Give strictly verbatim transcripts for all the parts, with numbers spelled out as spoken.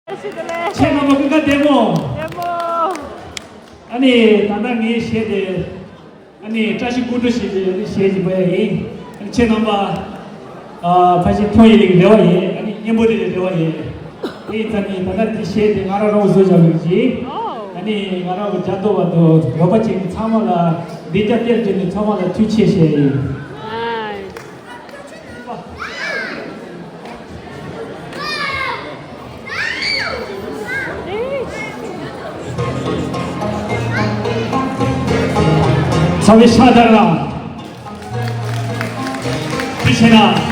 ཁྱེད་རྣམ་པ་སྐུ་ཁམས་བདེ་མོ། བདེ་མོ། ཨ་ནི་ད་ལྟ་ངའི་གཞས་དེ། ཨ་ནི་བཀྲ་ཤིས་སྐུ་འགྲོ་ཞེས་པའི་ཨ་ནི་གཞས་ཅིག་པ་ཡ་ཡིན། ཨ་ནི་ཁྱེད་རྣམ་པ། ཨ་ཕ་ཤི་ཐོ་ཡི་ལིང་རེ་བ་ཡིན། ཨ་ནི་གཉན་པོ་དེ་ལས་རེ་བ་ཡིན། དེ་ཡིན་ཙང་ནི་ད་ལྟ་འདི་གཞས་དེ་ང་རང་རང་བཟོ་བྱ་བའི་གཞས། ཨ་ནི་ང་རང་གི་རྒྱ་ཐོ་བ་དང་རོགས་པ་བྱེད་མཁན་ཚང་མ་ལ་འདི་རྒྱ་གཏེར་དྲན་ནས་ཚང་མ་ལ་ཐུགས་རྗེ་ཆེ་ཞུ་ཡ་ཡིན། ཚ་བའི་ཤ་དར་ལ། དུས་ཆེ་ན།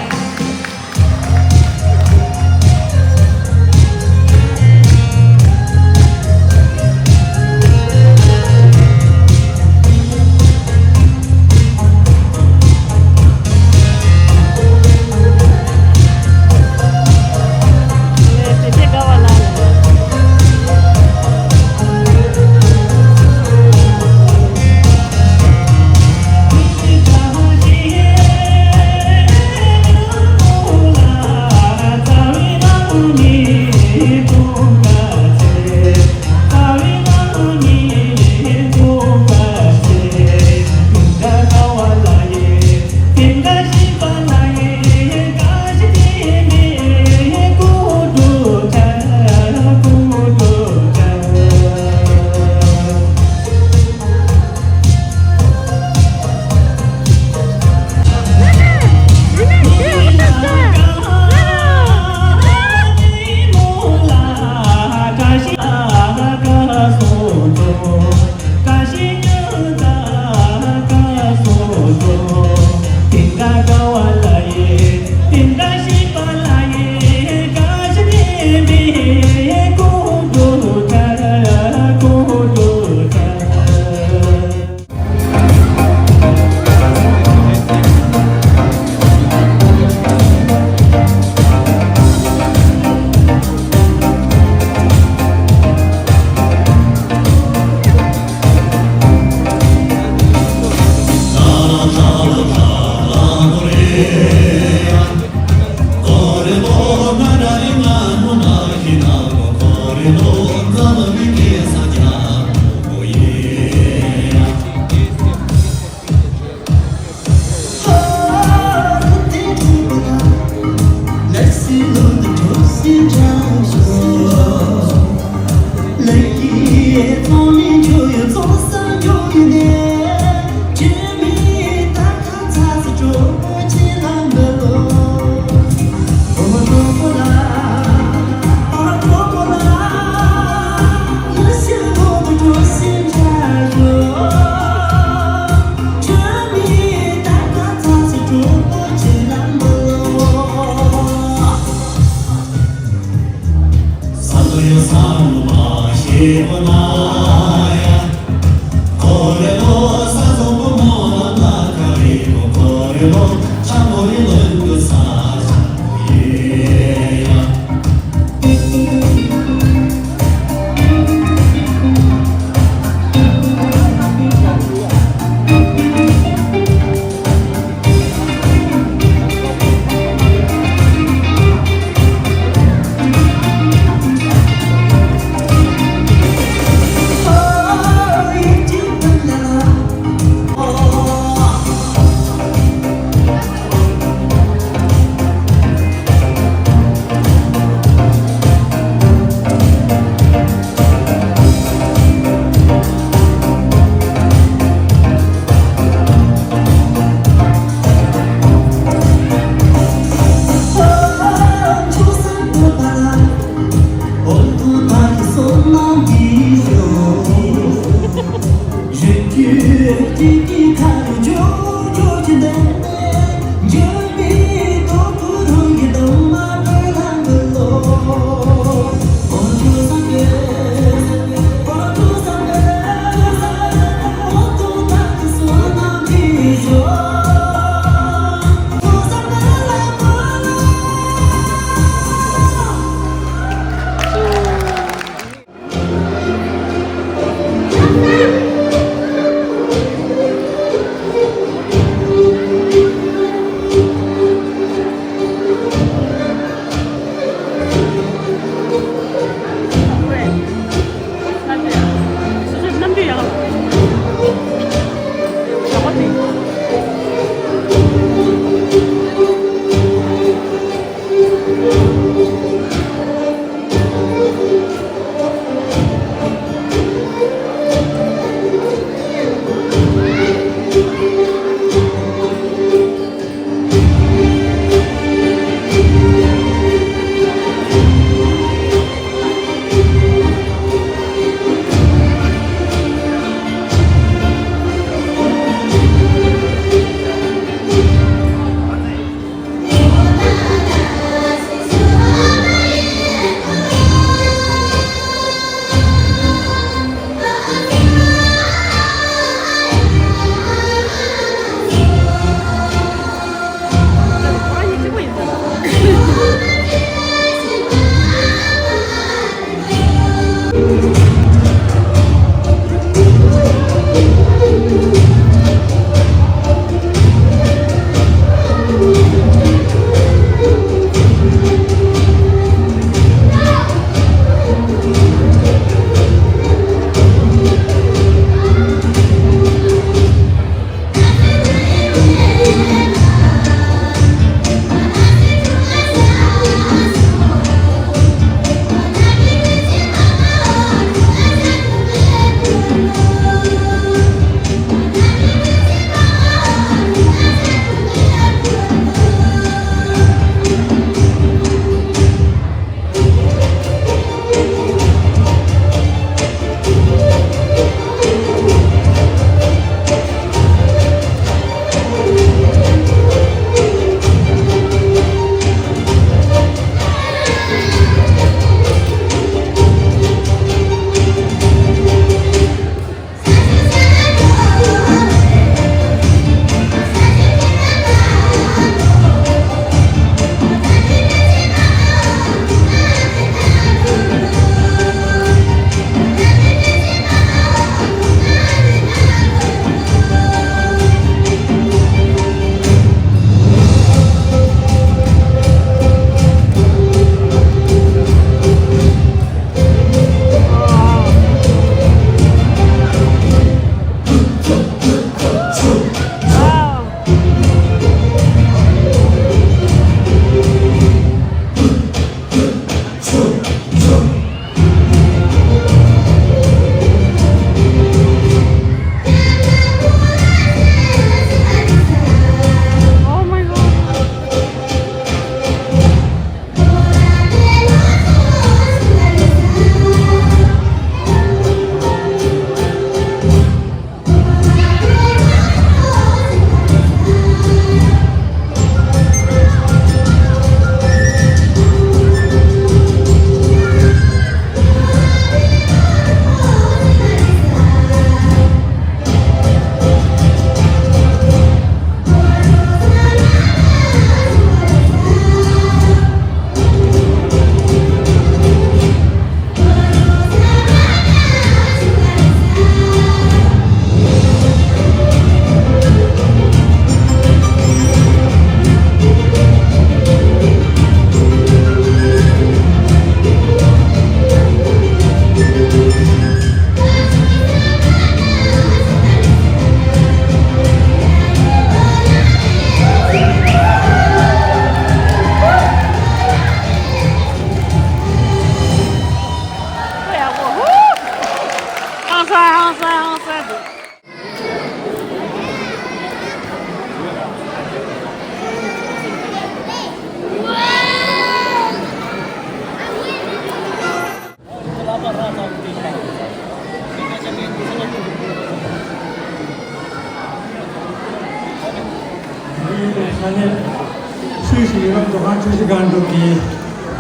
རྒྱལ་བ་མདོ་ཁམས་ཆུ་བཞི་སྒང་དྲུག་གི་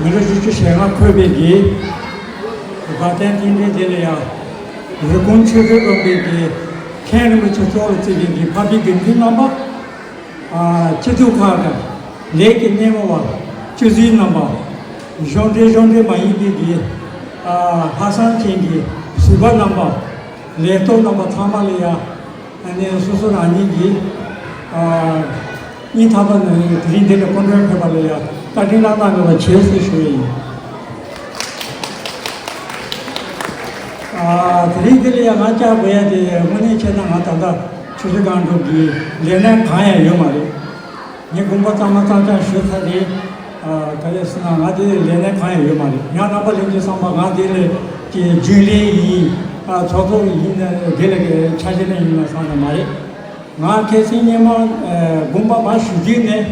མི་ལོ་བཞི་བཅུ་ཞེ་ལྔ་འཁོད་པའི་གི་དགའ་ལྡན་རྟེན་འབྲེལ་དེ་ལ་ཡང་རི་ཀོན་ཆོས་རྩེ་དགོན་པའི་གི་མཁན་རིན་པོ་ཆེ་གཙོ་བོར་བརྩིས་པའི་གི་འཕགས་པའི་དགེ་འདུན་རྣམ་པ། ཨ་སྤྱི་འཐུས་ཁག་དང་ལས་ཀྱི་སྣེ་མོ་བ། སྤྱི་ཟུར་རྣམ་པ། གཞུང་འབྲེལ་གཞུང་འབྲེལ་མ་ཡིན་པའི་གི་ཨ་ལྷག་བསམ་ཅན་གྱི་ཟུར་པ་རྣམ་པ། ལས་ཐོག་རྣམ་པ་ཚང་མ་ལ་ཡང་ཨ་ནི་སོ་སོ་རང་ཉིད་ཀྱི་ཨ་སྙིང་ཐག་པ་ནས་དེ་རིང་འདི་ལ་སྐུ་མགྲོན་ཕེབས་པ་ལ་ཡང་བཀའ་དྲིན་བླ་ན་མེད་པ་བྱས་ཟེར་ཞུ་ཡི་ཡིན། ཨ་དེ་རིང་འདི་ལ་ཡང་ང་བཅར་དགོས་ཡ་དེ་དངོས་གནས་བྱས་ན་ང་ད་ལྟ་ཆུ་བཞི་སྒང་དྲུག་གི་ལས་སྣེ་གང་ཡང་ཡོད་མ་རེད། ངས་དགོངས་པ་གཙང་མ་གཙང་རྐྱང་ཞུས་ཚར་རེད། ཨ་ག་རེ་ཟེར་ན་ང་དེ་ལས་སྣེ་གང་ཡང་ཡོད་མ་རེད། ཡང་རྣམ་པ་ལྷན་རྒྱས་ཚང་མ་ང་དེ་ལས་ཀྱི་རྒྱུན་ལས་ཡིན། ཨ་ཚོགས་གཙོ་ཡིན་ན་དེ་ལས་ཀྱི་ཆ་ཤས་ནས་ཡིན་ན་བསམ་ནི་མ་རེད། ང་ཁ་སང་སྔོན་མ་ཨ་དགོངས་པ་མ་ཞུ་དུས་ནས་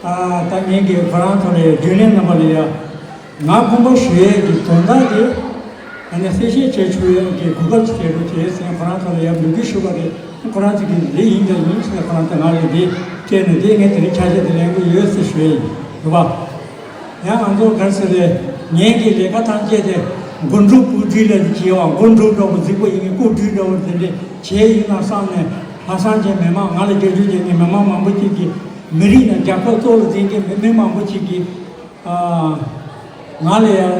ཨ་ད་ངེད་ཀྱི་ཁོ་རང་ཚོ་ལ་རྒྱུན་ལས་རྣམ་པ་ལ་ཡ། ང་དགོངས་པ་ཞུ་ཡས་ཀྱི་དོན་དག་དེ་ཨ་ནི་གསལ་བཤད་བྱེད་ཆོག་ཡས་ཀྱི་གོ་སྐབས་ཅིག་སྤྲད་རོགས་བྱེད་ཟེར་ཁོ་རང་ཚོ་ལ་ཡང་འབོད་སྐུལ་ཞུ་བ་རེད། ཁོ་རང་ཚོ་གི་རེ་ཡིན་དང་ཡིན་ཟེར་ཁོ་རང་ཚོ་ང་ལ་འདི་སྤྲད་ནས་དེ་ངས་དེ་རིང་ཆ་ཤས་དེ་ལེན་གི་ཡོད་ཟེར་ཞུ་ཡས་ཡིན་རེད་པ། ཡང་ང་ཚོ་ག་རེ་ཟེར་རེད། ངེད་ཀྱི་ལས་ཀ་ཐམས་ཅད་དེ་མགོ་འགྲོས་སྐུ་དྲིན་ལ་བྱེད་པ། མགོ་འགྲོས་འདྲ་བོ་རྫིག་པོ་ཡིན་གྱི་སྐུ་དྲིན་འདྲ་བོ་དེ་འདྲས་བྱས་ཡིན་ན་བསམ་ནས་ལྷག་བསམ་ཅན་མི་མང་ང་ལ་རྒྱབ་སྐྱོར་བྱེད་མཁན་མི་མང་མང་པོ་ཅིག་གིས་མི་རིགས་ནང་རྒྱལ་ཁབ་གཙོ་ལ་འཛིན་མཁན་མི་མི་མང་པོ་ཅིག་གིས། ང་ལ་ཡང་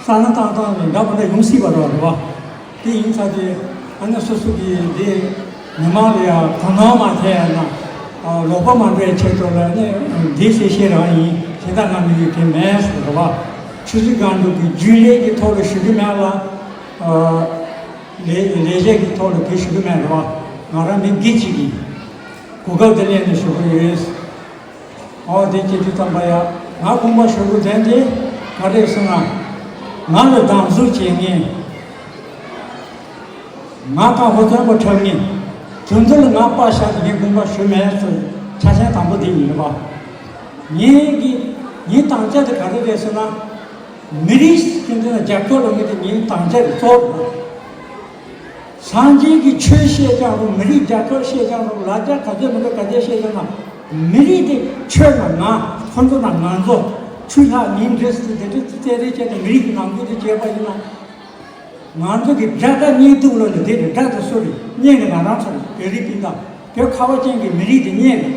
ས་ན་ཏང་ཏང་ནས་འདྲ་མི་འདྲ་ཡོང་སྲིད་པ་རེད་བ། དེ་ཡིན་ཙང་དེ་ཨ་ནི་སོ་སོ་གི་དེ་མི་མང་ལ་ཡང་དོ་སྣང་མ་ཐེབས་ཡ་ན་ལོག་པ་མ་འགྲོ་ཡ་ཆེད་དུ་ལ་ནི་འདི་ཤེས་ཤེས་རང་ཡིན། དེ་ལྟར་ང་མི་ཡོད་མཁན་མེད་ཟེར་བ། ཆུ་བཞི་སྒང་དྲུག་གི་རྒྱུན་ལས་ཀྱི་ཐོག་ལ་ཞུ་གི་མེད་ལ། ལས་ལས་བྱེད་ཀྱི་ཐོག་ལ་དེ་ཞུ་གི་མེད་རེད་བ། ང་རང་མི་སྒེར་གཅིག་གིས་གོ་སྐབས་དེ་ལེན་ནས་ཞུ་གི་ཡོད། ཨོ་དེ་སྐྱེ་དུས་ཙམ་པ་ཡ། ང་དགོངས་པ་ཞུ་དགོས་དོན་དེ་ག་རེ་ཟེར་ན། ང་ལ་སྡང་ཟུག་བྱེད་མཁན། ང་དང་ཧོ་བཙོན་པ་འཁྲབ་མཁན། དོན་དུ་ལ་ང་པ་ཤག་ངས་དགོངས་པ་ཞུ་མེད་ཚུལ་ཆ་ཤས་དང་པོ་དེ་ཡིན་པ། ངེད་ཀྱི་ངའི་དམ་བཅའ་དེ་ག་རེ་རེད་ཟེར་ན། མི་རིགས་སྐྱོང་མཁན་ལ་རྒྱབ་སྐྱོར་ལ་ངེད་དེ་ངའི་དམ་བཅའ་གི་གཙོ་བོ། སངས་རྒྱས་ཀྱི་ཆོས་བཤད་ཀྱང་རུང་། མི་རིགས་རྒྱབ་སྐྱོར་བཤད་ཀྱང་རུང་། ལ་རྒྱ་ག་ཚོད་མི་འདུག་ག་ཚོད་བཤད་ཀྱང་ན། མི་རིགས་དེ་ཆོས་ན་ང་ཁོ་ཚོ་ན་ང་ཚོ་ཆུ་ལྷག་ཉིན་རེ་སུ་དེ་འདྲ་ཙི་ཙི་རེ་བྱས་ཏེ་མི་རིགས་ཀྱི་ནང་ཁུལ་དུ་བྱས་པ་ཡིན་ན། ང་ཚོ་གི་དགྲ་དགྲ་གཉིས་འདུག་ལོ་ནི་དེ་ནི་དགྲ་དེ་སུ་རེད། གཉེན་ནི་ང་རང་ཚོ་རེད། བོད་རིགས་སྤུན་ཟླ་བོད་ཁ་བ་ཅན་གྱི་མི་རིགས་དེ་གཉེན་རེད།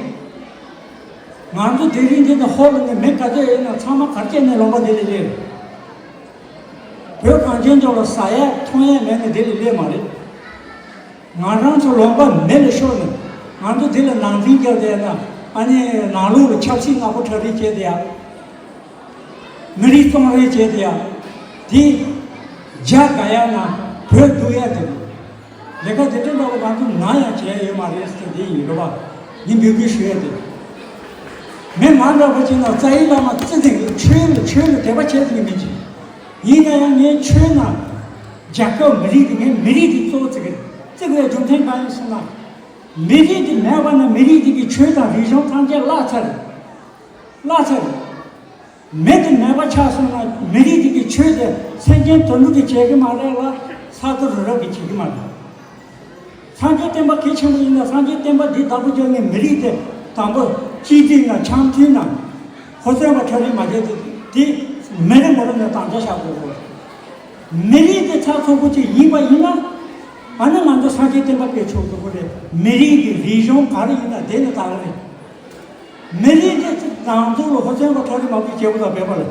ང་ཚོ་དེ་རིང་འདི་ནས་ཧོར་ལ་ནི་མི་ག་ཚོད་ཡིན་ན་ཚང་མ་གར་སྐྱེས་ནས་ལོང་པ་དེ་ལས་ལས་རེད། བོད་གངས་ཅན་ལྗོངས་ལ་ཟ་ཡས་འཐུང་ཡས་མེད་ནི་དེ་ལས་ལས་མ་རེད། ང་རང་ཚོ་ལོང་པ་མེ་ལ་ཤོར་ནས་ང་ཚོ་དེ་ལ་ནང་འཛིང་རྒྱབ་བསྡད་ན། ཨ་ནི་ནང་ལོགས་ལ་ཆབ་སྲིད་ནག་པོ་གྲ་སྒྲིག་བྱས་བསྡད་ཡ། མི་རིགས་གཙང་རེས་བྱས་བསྡད་ཡ། དེ་རྒྱ་དགའ་ཡ་ན་བོད་སྡུག་ཡ་དེ་རེད། ལས་ཀ་དེ་འདྲ་འདྲ་བོ་ང་ཚོ་ནམ་ཡང་བྱས་ཡོད་མ་རེད་ཟེར་དེ་ཡིན་རེད་བ། ངས་འབོད་སྐུལ་ཞུ་ཡ་དེ། མི་མང་འདྲ་བོ་ཅིག་ན་རྩ་བའི་བླ་མ་བརྩི་འཛིན་གྱི་ཆོས་ལ་ཆོས་ལ་དད་པ་བྱེད་ཀྱི་མི་ཅིག་ཡིན་ན་ཡང་ངའི་ཆོས་ནང་རྒྱལ་ཁབ་མི་རིགས་དེ་ངའི་མི་རིགས་དེ་གཙོ་བོ་བརྩི་གི་རེད། བརྩི་དགོས་རྒྱུ་མཚན་གང་ཡིན་ཟེར་ན། མི་རིགས་དེ་མེད་པ་ན་མི་རིགས་དེ་གི་ཆོས་དང་རིག་གཞུང་ཐམས་ཅད་བརླག་ཚར་རེད། བརླག་ཚར་རེད། མི་དེ་མེད་པ་ཆགས་སོང་ན་མི་རིགས་དེ་གི་ཆོས་དེ་སེམས་ཅན་དོན་གྲུབ་ཀྱིས་བྱེད་ཀྱི་མ་རེད་ལ། ས་རྡོ་རི་རབ་ཀྱིས་བྱེད་ཀྱི་མ་རེད། སངས་རྒྱས་བསྟན་པ་གལ་ཆེན་པོ་ཡིན་ན་སངས་རྒྱས་བསྟན་པ་འདི་བདག་པོ་རྒྱག་མཁན་མི་རིགས་དེ་དང་པོ་སྤྱི་འཐུས་ན་འཆམ་མཐུན་ན་ཧོར་བཙོན་པ་གྲ་སྒྲིག་མ་བྱས་ཏེ་དེ་མི་རེ་ངོ་རེ་ནས་དམ་བཅའ་བཞག་དགོས་གོ། མི་རིགས་དེ་ཚགས་ཚུད་པོ་ཅིག་ཡིན་པ་ཡིན་ན། ཨ་ནི་ང་ཚོ་སངས་རྒྱས་བསྟན་པ་སྤེལ་ཆོག་གི་རེད། མི་རིགས་ཀྱི་རིག་གཞུང་ག་རེ་ཡིན་ན་དེ་ནི་དག་རེད། མི་རིགས་དེ་ནང་ཚོགས་ལ་ཧོར་བཙོན་པ་གྲ་སྒྲིག་མ་དགོས་བྱེད་དགོས་ལ་བེད་པ་ལ།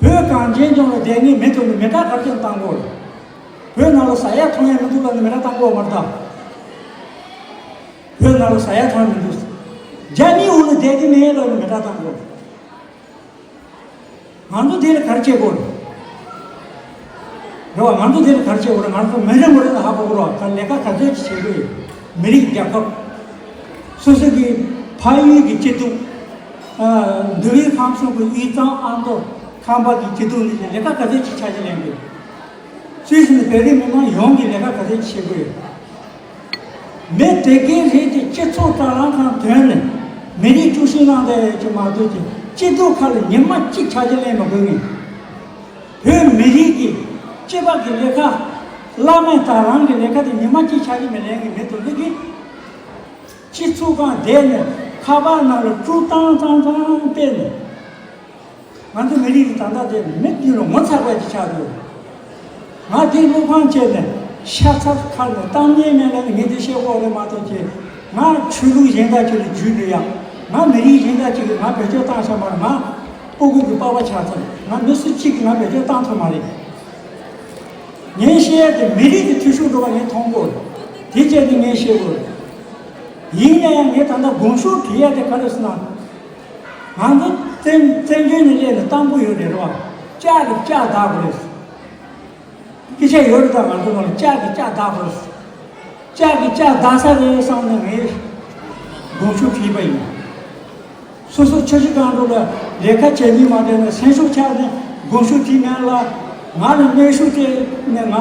བོད་གངས་ཅན་ལྗོངས་ལ་བསྡད་མཁན་མི་ཚོ་ནི་མེ་སྟག་ག་རེ་བཏང་དགོས་རེད། བོད་ནང་ལ་ཟ་ཡ་འཐུང་ཡ་མི་འདུག་ལ་ནི་མེ་སྟག་བཏང་དགོས་མ་རེད་ད། བོད་ནང་ལ་ཟ་ཡ་འཐུང་ཡ་མི་འདུག་རྒྱ་མིའི་འོག་ལ་བསྡད་ཀྱི་མེད་ལ་ནི་མེ་སྟག་བཏང་དགོས། ང་ཚོ་དེ་ལ་ག་རེ་བྱེད་དགོས་རེད། རེད་བ། ང་ཚོ་དེ་ལ་ག་རེ་བྱེད་དགོས་རེད། ང་ཚོ་མི་རེ་ངོ་རེ་ལ་ཧ་གོ་དགོས་རེད་བ། ད་ལས་ཀ་ག་ཚོད་ཅིག་བྱེད་དགོས་ཡོད། མི་རིགས་རྒྱལ་ཁབ། སོ་སོ་གི་ཕ་ཡུལ་གྱི་སྐྱིད་སྡུག་ཨ། འདུལ་བའི་ཁམས་གསུམ་གྱི་དབུས་གཙང་ཨ་མདོ་ཁམས་པ་གི་སྐྱིད་སྡུག་འདི་ལ་ལས་ཀ་ག་ཚོད་ཅིག་ཆ་ཅིག་ལེན་དགོས། སུད་སི་ནས་བོད་རིགས་མི་མང་ཡོངས་ཀྱི་ལས་ཀ་ག་ཚོད་ཅིག་བྱེད་དགོས་ཡོད། མི་དེ་གའི་རིགས་དེ་སྤྱི་ཚོགས་དྲ་ལམ་ཁང་དོན་ནས་མི་རིགས་དཀྲུག་ཤིང་བསླངས་བསྡད་ཡོད་ཀྱི་མ་གཏོགས་ཀྱི་སྐྱིད་སྡུག་ཁ་ལ་ཉི་མ་གཅིག་ཆ་རྐྱེན་ལེན་མ་དགོས་ངེས། བོད་མི་རིགས་ཀྱི་སྤྱི་པ་གི་ལས་ཀ་བླ་མའི་དྲ་ལམ་གྱི་ལས་ཀ་དེ་ཉི་མ་གཅིག་ཆ་རྐྱེན་མི་ལེན་གི་མི་དོན་དུ་གི་སྤྱི་ཚོགས་ཁང་བསྡད་ནས་ ཁ་པར་ནང་ལ་བཅུག་བཏང་བཏང་བཏང་བལྟས་ནས། ང་ཚོ་མི་རིགས་ཀྱི་ད་ལྟ་དེ་མི་རྒྱུད་ལ་ངོ་ཚ་བ་ཅིག་ཆགས་འདུག་ང་དེ་བློ་ཕམ་བྱས་ནས་ཤ་ཚ་ཁ་ནས་གཏམ་ངན་མེད་ལ་ངས་འདི་བཤད་དགོས་རེད་མ་གཏོགས་ཀྱི། ང་ཆོས་ལུགས་གཞན་དག་ཅིག་ལ་འཇུས་འདུག་ཡ། ང་མི་རིགས་གཞན་དག་ཅིག་གིས་ང་བེད་སྤྱོད་བཏང་ཤག་མ་རེད། ང་སྤུ་གུ་གི་པགས་པ་ཆགས་ཚར། ང་མི་སུ་གཅིག་གིས་ང་བེད་སྤྱོད་བཏང་ཐུབ་མ་རེད། ངས་བཤད་ཡ་དེ་མི་རིགས་ཀྱི་འཐུས་ཤོར་འགྲོ་བ་ངས་མཐོང་གི་ཡོད་རེད། དེ་བྱས་ནས་ངས་བཤད་དགོས་རེད། ཡིན་ན་ཡང་ངས་ད་ལྟ་དགོངས་ཞུ་བྲིས་ཡ་དེ་ག་རེ་ཟེར་ན། ང་ཚོ་བཙན་བཙན་བྱོལ་ནས་སླེབས་ནས་གཏམ་དཔེ་ཡོད་རེད་རེད་བ། ལྕགས་ཀྱིས་ལྕགས་བདག་དགོས་རེད། སྐད་ཆ་ཡོད་རེད་ད། ང་ཚོ་ནང་ལ་ལྕགས་ཀྱིས་ལྕགས་བདག་དགོས་རེད། ལྕགས་ཀྱིས་ལྕགས་བདག་ས་རེད་བསམ་ནས་ངས་དགོངས་ཞུ་བྲིས་པ་ཡིན། སོ་སོ་ཆུ་བཞི་སྒང་དྲུག་ལ་ལས་ཀ་བྱེད་ཉིན་མ་བསྡད་ན་སེམས་ཤུགས་ཆག་ནས་དགོངས་ཞུ་བྲིས་མེད་ལ། ང་ལ་གནོན་ཤུགས་སྤྲད་ནས་ང་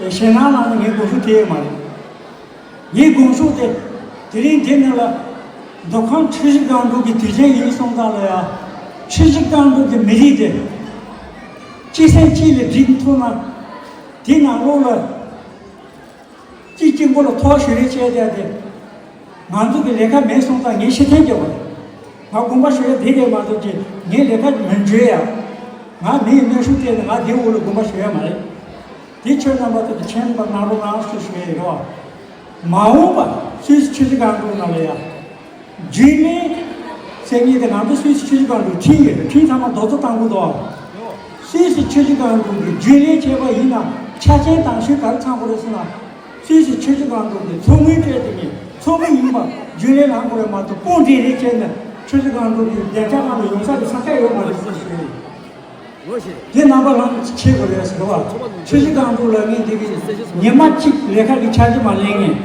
ཞེད་སྣང་ལངས་ནས་ངས་དགོངས་ཞུ་བྲིས་ཡོད་མ་རེད། ངའི་དགོངས་ཞུ་དེ་དེ་རིང་འདི་ནང་ལ་མདོ་ཁམས་ཆུ་བཞི་སྒང་དྲུག་གི་དུས་ཆེན་ཡིན་སོང་ཙང་ལ་ཡ། ཆུ་བཞི་སྒང་དྲུག་གི་མི་རིགས་དེ་གཅིག་སེམས་གཅིག་ལ་སྒྲིལ་ཐུབ་ན། དེ་ནང་ལོགས་ལ་གཅིག་གཅིག་པོ་ལ་ཐོག་ཞུ་རེས་བྱས་བསྡད་དེ། ང་ཚོ་གི་ལས་ཀ་མེད་སོང་ཙང་ངས་ཕྱིར་འཐེན་རྒྱབ་པ་རེད། ང་དགོངས་པ་ཞུ་ཡ་དེ་རེད་མ་གཏོགས་ཀྱི་ངའི་ལས་ཀ་མི་འཇོལ་ཡ། ང་མི་ཡི་གནོན་ཤུགས་སྤྲད་ནས་ང་དེའི་འོག་ལ་དགོངས་པ་ཞུ་ཡ་མ་རེད། དེ་ཁྱོད་རྣམ་པ་ཚོ་གི་མཁྱེན་པ་གནང་རོགས་གནང་ཞུ་ཞུ་ཡ་ཡིན་རོགས། མ་འོངས་པ་སུད་སི་ཆུ་བཞི་སྒང་དྲུག་ནང་ལ་ཡ། རྒྱུན་ལས་ཟེར་མཁན་དེ་ང་ཚོ་སུད་སི་ཆུ་བཞི་སྒང་དྲུག་ཁྲིམས་ཡོད་རེད། ཁྲིམས་ཚང་མ་རྡོག་རྫིས་བཏང་དགོས་འདུག་སུད་སི་ཆུ་བཞི་སྒང་དྲུག་གི་རྒྱུན་ལས་བྱས་པ་ཡིན་ན་ཆ་རྐྱེན་དང་ཤོས་ག་རེ་ཚང་དགོས་རེད་ཟེར་ན། སུད་སི་ཆུ་བཞི་སྒང་དྲུག་གི་མཚོ་སྔོན་སྤྲད་དེ་ངས་མཚོ་སྔོན་ཡིན་པ་རྒྱུན་ལས་ལངས་དགོས་རེད་མ་གཏོགས་དཔུང་སྒྲིག་རེ་བྱས་ནས་ཆུ་བཞི་སྒང་དྲུག་གི་བདེ་འཇགས་ཁང་ལ་ཡོང་ས་གི་ས་ཆ་ཡོད་མ་རེད་ཟེར་ཞུ་ཡིན། དེ་རྣམ་པ་ལངས་བྱེད་དགོས་རེད་ཟེར་བ། ཆུ་བཞི་སྒང་དྲུག་ལ་ངས་དེ་གི་ཉི་མ་གཅིག་ལས་ཀ་གི་འཆར་གཞི་མ་ལེན་ངས།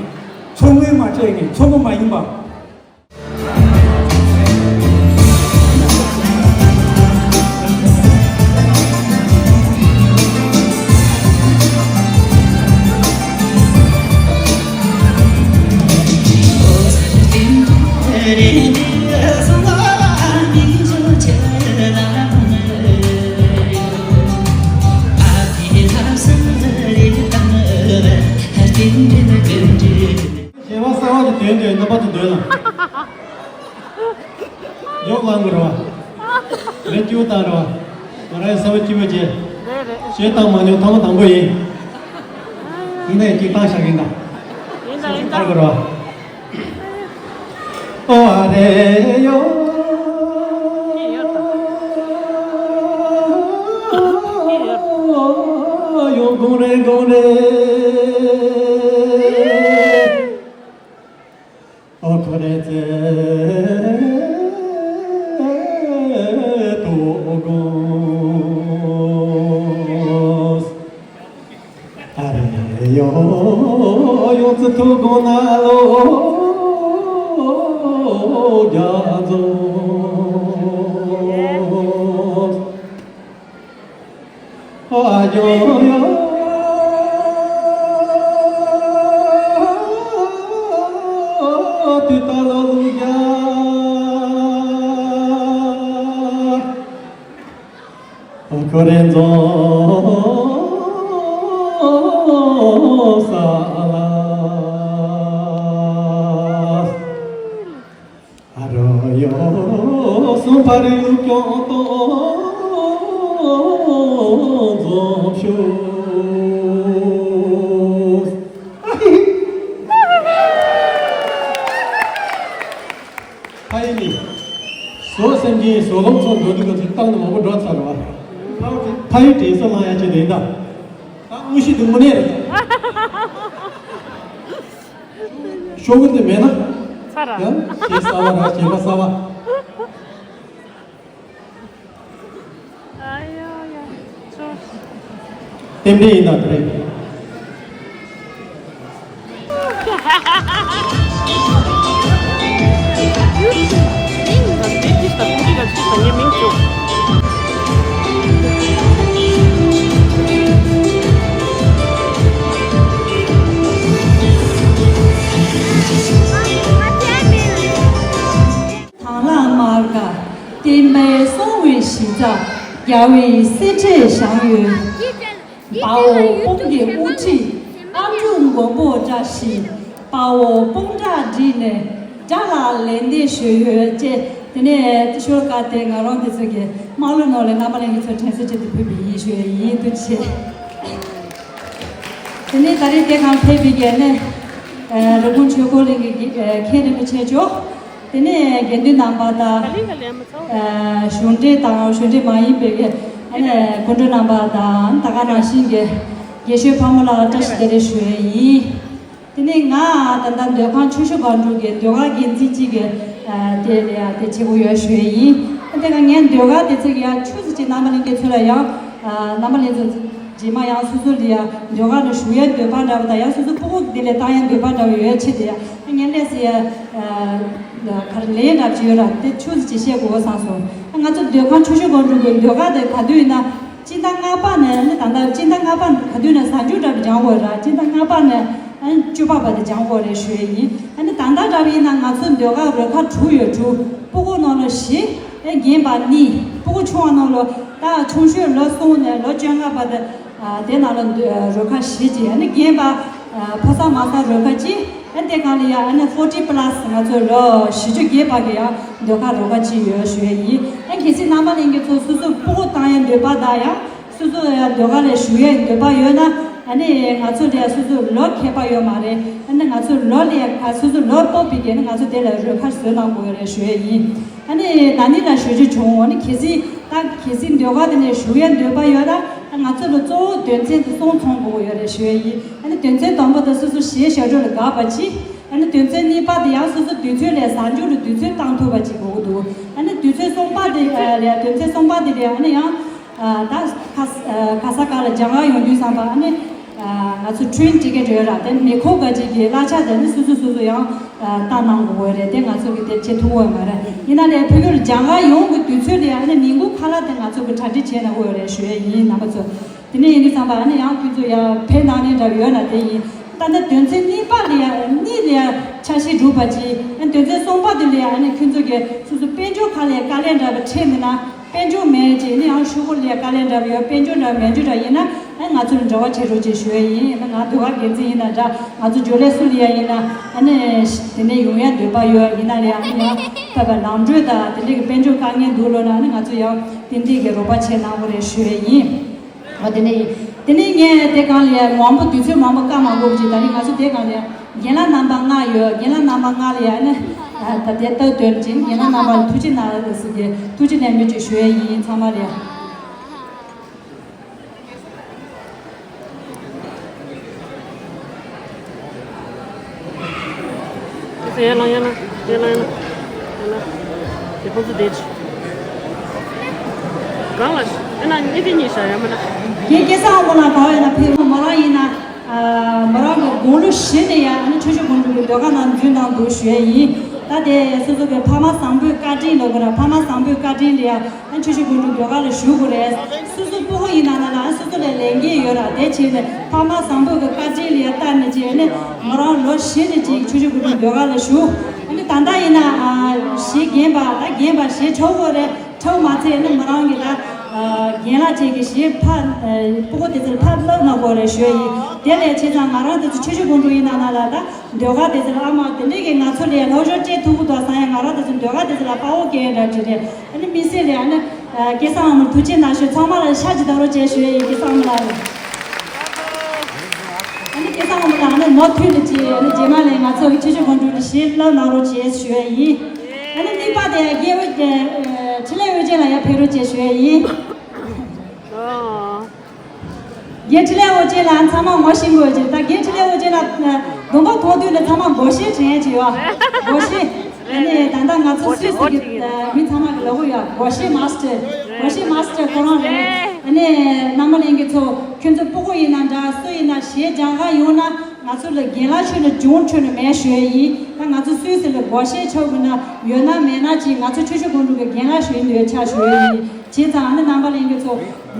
མཚོ་སྔོན་མ་སྤྲད་ངས་མཚོ་སྔོན་མ་ཡིན་པ། ཞེས་པ་གསར་བ་གྱི་དོན་དེ་རྣམ་པ་ཚོ་འདོན་ལ། ཡོག་ལང་དགོས་རེད་བ། རེ་སྐྱིད་པོ་བཏང་རེད་བ། ང་རང་ཡང་གསར་བ་སྐྱིད་པོ་བྱས། རེད་རེད། ཞེས་བཏང་མ་མྱོང་ཐོག་མ་དང་པོ་ཡིན། ཡིན་ནའི་གཅིག་བཏང་བཞག་གིན་ད། ཡིན་ད་ཡིན་ད། བཏང་དགོས་རེད་བ། ཨོ་ཨ་རེ་ཡོ། ཡོ་གོང་རེ་གོང་རེ། ཨོ་ཁོ་རེ་ཙེ་ཏོ་གོང་། ཨ་རེ་ཡོ་ཡོ་ཙི་ཐུ་གོ་ན་ལོ་རྒྱ་མཚོ། ཨ་ཡོ་ཡོ་ཏི་ཏ་ལོ་ལུ་རྒྱ། ཁོ་རེ་རྫོང་ས་ལ། ཨ་རོ་ཡོ་སུ་ཕ་རི་ལུ་ཀྱོང་ཏོ་རྫོང་ཤུ། ཕ་ཡི་ནི། བཟོ་སེམས་ཅན་བཟོ་ལོང་ཚོ་འགྲོ་དུས་ང་ཚོའི་ཏང་ནི་མང་པོ་འགྲོ་ཚར་བ། ཕ་ཡི་དྲན་གསོ་ལང་ཡ་ཅི་ལེན་ད། ད་དངོས་གཞི་དུ་མོ་ནས་རེད། ཤོག་གུ་དེ་མེད་ན། ཚར་ར། ཡང་ཞེ་ས་བ་ར་ཞེ་པ་ས་བ། ཨ་ཡ་ཡ། ཚོ། རྟེན་འབྲེལ་ཡིན་ད་དེ་རེད། དང་བླངས་མར་དཀར། བསྟན་པའི་སྲོང་བའི་གཞི་རྩ། རྒྱལ་བའི་གསེར་ཁྲིར་བཞེངས་ཡོད། དཔའ་བོ་དཔུང་གི་དབུ་ཁྲིད། ཨ་འབྲུག་མགོན་པོ་བཀྲ་ཤིས། དཔའ་བོ་དཔུང་གྲགས་བསྒྲིགས་ནས། དགྲ་ལ་ལན་འདེབས་ཞུས་ཡོད་ཅེས། དེ་ནས་ཤོ་ལོ་ཀ་དེ་ང་རང་དེ་ཚོ་གི་དམག་ལུགས་ནང་ལ་རྣམ་པ་ལྷན་རྒྱས་ཚོར་དྲན་གསོ་ཆེད་དུ་ཕུལ་བ་ཡིན་ཞུ་ཡས་ཡིན། ཐུགས་རྗེ་ཆེ། དེ་ནས་ད་རེས་དེ་གང་ཕེབས་པའི་གི་ནས་རི་ཀོན་ཆོས་འཁོར་གླིང་གི་མཁན་རིན་པོ་ཆེ་མཆོག་དེ་ནས་དགེ་འདུན་རྣམ་པ་དང་། གཞུང་འབྲེལ་དང་གཞུང་འབྲེལ་མ་ཡིན་པའི་གི་སྐུ་མགྲོན་རྣམ་པ་དང་། ད་ག་ནང་བཞིན་གྱི་དགེ་བཤེས་ཕ་མ་ལ་བཀྲ་ཤིས་བདེ་ལེགས་ཞུ་ཡས་ཡིན། དེ་ནས་ང་ད་ལྟ་མདོ་ཁམས་ཆུ་བཞི་སྒང་དྲུག་གི་ཟློས་གར་འགན་འཛིན་གཅིག་གི་དེ་ལ་ཡང་དེ་བྱེད་དགོས་ཡོད་ཞུ་ཡས་ཡིན། དེ་ག་ངས་ཟློས་གར་དེ་ཚོ་གི་ཡང་ཆུ་ཚོད་གཅིག་རྣམ་པ་ལྷན་རྒྱས་ཚོ་ལ་ཡང་རྣམ་པ་ལྷན་ཚོ་རྗེས་མ་ཡང་སོ་སོ་ལ་ཡང་ཟློས་གར་ནང་ཞུགས་ཡས་འདོད་པ་འདྲ་བ་དང་། ཡང་སོ་སོ་སྤུ་གུ་དེ་ལ་བཏང་ཡས་འདོད་པ་འདྲ་བ་ཡོད་ཆེད་དུ་ཡང་ངས་ལས་སུ་ཡང་ག་རེ་ལན་འདྲ་བྱེད་ཡོད་ར། དེ་ཆུ་ཚོད་གཅིག་བཤད་དགོས་བསམ་སོང་། ང་ཚོ་མདོ་ཁམས་ཆུ་བཞི་སྒང་དྲུག་གི་ཟློས་གར་དེ་ག་དུས་ཡིན་ན། སྤྱི་ཟླ་ལྔ་པ་ནས་ནི་ད་ལྟ་སྤྱི་ཟླ་ལྔ་པ་ག་དུས་ནས་གཟའ་མཇུག་འདྲ་བ་སྦྱང་དགོས་ར། སྤྱི་ཟླ་ལྔ་པ་ནས་ཨ་ནི་བཅུ་པ་བར་དུ་སྦྱང་དགོས་རེད་ཞུ་ཡས་ཡིན། ཨ་ནི་ད་ལྟ་འདྲ་བ་ཡིན་ན་ང་ཚོ་ཟློས་གར་རོལ་ཁ་དྲུག་ཡོད། དྲུག་སྤུ་གུ་ནང་ལ་བཞི། ཨེ་རྒན་པ་གཉིས། སྤུ་གུ་ཆུང་བ་ནང་ལ་ད་ཆུང་ཤོས་ལོ་གསུམ་ནས་ལོ་བཅོ་ལྔ་བར་དུ་ཨ་དེ་ནང་ལ་རོལ་ཁ་བཞི་ཅིག་ཨ་ནི་རྒན་པ་ཕོ་གསར་མ་གསར་རོལ་ཁ་གཅིག་ཨ་དེ་གང་ལ་ཡ་ཨ་ནི་ཕོར་ཊི་པ་ལ་སི་ང་ཚོ་ལོ་བཞི་བཅུ་བརྒྱད་བར་གྱི་ཡ་ཟློས་གར་རོལ་ཁ་གཅིག་ཡོད་ཞུ་ཡས་ཡིན། ཨ་གལ་སྲིད་རྣམ་པ་ལྷན་རྒྱས་ཚོ་སོ་སོ་སྤུ་གུ་བཏང་ཡས་འདོད་པ་དང་ཡ་སོ་སོ་ཡ་ཟློས་གར་ལ་ཞུགས་ཡས་འདོད་པ་ཡོད་ན། ཨ་ནི་ང་ཚོ་ལ་ཡ་སོ་སོ་ལོ་ཁྱད་པར་ཡོད་མ་རེད། ཨ་ནི་ང་ཚོ་ལོ་ལ་ཡ་ག་སོ་སོ་ལོ་སྤོབས་པའི་གི་ནི་ང་ཚོ་དེ་ལ་རོལ་ཁ་བཟོས་གནང་དགོས་རེད་ཞུ་ཡས་ཡིན། ཨ་ནི་ན་ནིང་ལ་ཞུ་རྒྱུ་བྱུང་། ཨ་ནི་གལ་སྲིད་ད་གལ་སྲིད་ཟློས་གར་དེ་ནས་ཞུགས་ཡས་འདོད་པ་ཡོད་ན། ང་ཚོ་ལ་གཙོ་བོ་དོན་ཚན་དེ་གསུམ་ཚང་དགོས་ཡོད་རེད་ཞུ་ཡས་ཡིན། ཨ་ནི་དོན་ཚན་དང་པོ་དེ་སོ་སོ་གཞས་ཞབས་བྲོ་ལ་དགའ་བ་གཅིག་ཨ་ནི་དོན་ཚན་གཉིས་པ་དེ་ཡང་སོ་སོ་དུས་ཚོད་ལས་གཟའ་མཇུག་ལ་དུས་ཚོད་བཏང་ཐུབ་པ་གཅིག་དགོས་ཀྱི་འདུག་ཨ་ནི་དུས་ཚོད་གསུམ་པ་དེ་ལ་དོན་ཚན་གསུམ་པ་དེ་ལ་ཨ་ནི་ཡང་ད་ག་ས་ག་ལ་སྦྱང་གར་ཡོང་དུས་ཙམ་པ་ཨ་ནི་ང་ཚོ་ཊེན་ཊི་ཀེ་ཊི་ཡོད་ར། དེ་མི་ཁོ་ག་གཅིག་གི་གླ་ཆ་དེ་ནི་སོ་སོ་སོ་སོ་ཡང་བཏང་གནང་དགོས་རེད། དེ་ང་ཚོ་གི་དེ་བྱེད་ཐུབ་ཀྱི་ཡོད་མ་རེད། ཡིན་ན་ལས་བོད་ཡུལ་སྦྱང་གར་ཡོང་གི་དུས་ཚོད་ལ་ཨ་ནི་ཉིན་གུང་ཁ་ལག་དེ་ང་ཚོ་གི་གྲ་སྒྲིག་བྱས་གནང་དགོས་རེད་ཞུ་ཡས་ཡིན། རྣམ་པ་ཚོ་དེ་ནས་ཡིན་དུས་ཙམ་པ་ཨ་ནི་ཡང་ཁྱོད་ཚོ་ཡར་ཕེབས་གནང་མཁན་འདྲ་བ་ཡོད་ན་དེ་ཡིན། ད་ལྟ་དོན་ཚན་གཉིས་པ་ལ་ཡ་གཉིས་ལ་ཡ་འཆར་གཞི་སྒྲུབ་པ་གཅིག་ཨ་དོན་ཚན་གསུམ་པ་དེ་ལ་ཡ་ཨ་ནི་ཁྱོད་ཚོ་གི་སོ་སོ་དཔལ་འབྱོར་ཁག་ལ་ཡ་དཀའ་ལས་འདྲ་བ་འཕྲད་མེད་ན། དཔལ་འབྱོར་མེད་ཅེས་ནི་ཡང་ཤོག་གུ་ལ་ཡ་དཀའ་ལས་འདྲ་བ་ཡོད། དཔལ་འབྱོར་འདྲ་བ་མེད་རྒྱུ་འདྲ་ཡིན་ན་ཨ་ང་ཚོ་ལ་འབྲེལ་བ་བྱེད་རོགས་ཅེས་ཞུ་ཡ་ཡིན། ཨ་ང་ཟློས་གར་འགན་འཛིན་ཡིན་ན་འདྲ། ང་ཚོ་འབྱོར་ལས་སུ་ལ་ཡ་ཡིན་ན་ཨ་ནི་དེ་ནས་ཡོང་ཡ་འདོད་པ་ཡོད། ཡིན་ན་ལ་ཡ་ཨ་ནི་ཡང་ཕེབས་པ་ལམ་གྲོན་དང་དེ་འདྲའི་གི་དཔལ་འབྱོར་དཀའ་ངལ་འདུག་ལབ་ན་ཨ་ནི་ང་ཚོ་ཡང་ཏན་ཏན་གི་རོགས་པ་བྱེད་གནང་དགོས་རེད་ཞུ་ཡ་ཡིན། ཨ་དེ་ནས་དེ་ནས་ངས་དེ་གང་ལ་ཡ་མང་པོ་དུས་ཚོད་མང་པོ་བཀག་མ་དགོས་པ་ཅིག་ད་རིང་ང་ཚོ་དེ་གང་ལ་ཡ་རྒན་ལགས་རྣམ་པ་ལྔ་ཡོད། རྒན་ལགས་རྣམ་པ་ལྔ་ལ་ཡ་ནི་ད་དེ་ལྟ་དོན་ཅིག་རྒན་ལགས་རྣམ་པ་ལ་ཐུགས་རྗེ་གནང་ཟེར་གི་ཐུགས་རྗེ་ལན་འབུལ་ཅིག་ཞུ་ཡ་ཡིན། ཚང་མ་ལ་ཡ། ཡ་ལང་ཡ་ལང་ཡ་ལང་ཡ་ལང་། དེ་ཁོང་ཚོ་བསྡད་ཅིག་གང་ལ་ཨེ་ན་ཨེ་དེ་གཉིས་བཞག་ཡ་མ་ན། རྒན་སྐལ་བཟང་དབང་མོ་ལགས་ག་བ་ཡོད་ན་ཕེབས། མོ་རང་ཡིན་ན་མོ་རང་གི་དགུང་ལོ་བཞི་ནས་ཡ་ཨ་ནི་ཆུ་བཞི་སྒང་དྲུག་གི་ཟློས་གར་ནང་འཛུལ་གནང་འདུག་ཞུ་ཡ་ཡིན། ད་དེ་སོ་སོ་གི་ཕ་མ་བཟང་པོའི་བཀའ་དྲིན་ལབ་དགོས་ར། ཕ་མ་བཟང་པོའི་བཀའ་དྲིན་ལ་ཡ་ཨ་ཆུ་བཞི་སྒང་དྲུག་ཟློས་གར་ལ་ཞུགས་དགོས་རེད། སོ་སོ་སྤུ་གུ་ཡིན་ན་ན་ལ་སོ་སོ་ལ་ལས་འགན་ཡོད་ར། དེ་བྱས་ནས་ཕ་མ་བཟང་པོ་གི་བཀའ་དྲིན་ལ་ཡ་བལྟས་ནས་བྱས་ནས་ང་རང་ལོ་བཞི་ནས་ཅིག་ཆུ་བཞི་སྒང་དྲུག་ཟློས་གར་ལ་ཞུགས། ཨ་ནི་ད་ལྟ་ཡིན་ན་གཞས་རྒན་པ་ད་རྒན་པ་གཞས་འཁྲབ་དགོས་རེད། འཁྲབ་མ་ཚད་ནི་མོ་རང་གི་ད་རྒན་ལགས་བཅས་ཀྱི་གཞས་ཕར་སྤུ་གུ་དེ་ཚོར་ཕར་བསླབ་གནང་དགོས་རེད་ཞུ་ཡ་ཡིན། དེ་ལས་བྱས་ཙང་ང་རང་དེ་ཚོ་ཆུ་བཞི་སྒང་དྲུག་ཡིན་ན་ན་ལ་ད། ཟློས་གར་དེ་ཚོ་ལ་ཨ་མ་དེ་འདྲས་ཀྱི་ང་ཚོ་ལ་ཡ་སློབ་སྦྱོང་སྤྲད་ཐུབ་ཀྱི་འདུག་བསམ་ཡ། ང་རང་དེ་ཚོ་ཟློས་གར་དེ་ཚོ་ལ་དཔའ་བོ་སྐྱེ་འདྲ་བྱེད་རེད། ཨ་ནི་དམིགས་བསལ་ལ་ཡ་ཨ་ནི་སྐལ་བཟང་ཨ་མ་ལ་ཐུགས་རྗེ་གནང་ཞུ། ཚང་མ་ལ་ཤ་ཅིག་བདག་རོགས་བྱས་ཞུ་ཡ་ཡིན། སྐལ་བཟང་ཨ་མ་ལགས་ལ་ཨ་ནི་སྐལ་བཟང་ཨ་མ་ལགས་ཨ་ནི་མུ་མཐུད་ནས་ཅིག་ཨ་ནི་རྗེས་མ་ལ་ང་ཚོ་གི་ཆུ་བཞི་སྒང་དྲུག་གི་གཞས་བསླབ་གནང་རོགས་བྱས་ཞུ་ཡ་ཡིན། ཨ་ནི་གཉིས་པ་དེ་ཡ་རྒན་འཕྲིན་ལས་ཨོ་རྒྱན་ལགས་ཡར་ཕེབས་རོགས་བྱས་ཞུ་ཡ་ཡིན། རྒན་འཕྲིན་ལས་ཨོ་རྒྱན་ལགས་ཚང་མ་ངོ་ཤེས་དགོས་ཀྱི། ད་རྒན་འཕྲིན་ལས་ཨོ་རྒྱན་ལགས་གདོང་པ་མཐོང་དུས་ནས་ཚང་མ་སྒོར་གཞས་དྲན་ཡས་ཅིག་ཡོད། སྒོར་གཞས། ཨ་ནི་ད་ལྟ་ང་ཚོ་སུད་སི་གི་མི་ཚང་མ་གི་ལབ་གི་ཡོད། སྒོར་གཞས་མཱ་སི་ཊར། སྒོར་གཞས་མཱ་སི་ཊར་ཁོ་རང་རེད། ཨ་ནི་རྣམ་པ་ལྷན་རྒྱས་ཚོ་ཁྱོད་ཚོ་སྤུ་གུ་ཡིན་ན་འདྲ་སུ་ཡིན་ན་གཞས་སྦྱང་ག་ཡོང་ན་ང་ཚོ་ལ་རྒན་ལགས་ཁྱོན་ནས་གྱོང་ཁྱོན་ནས་མེད་ཞུ་ཡས་ཡིན། ད་ང་ཚོ་སུད་སི་ལ་སྒོར་གཞས་འཁྲབ་དགོས་ན་ཡོད་ན་མེད་ན་ཅིག་ང་ཚོ་ཆུ་བཞི་སྒང་དྲུག་གི་རྒན་ལགས་ཞུ་ཡིན་འདོད་ཆགས་ཞུ་ཡས་ཡིན། བྱས་ཙང་ཨ་ནི་རྣམ་པ་ལྷན་རྒྱས་ཚོ་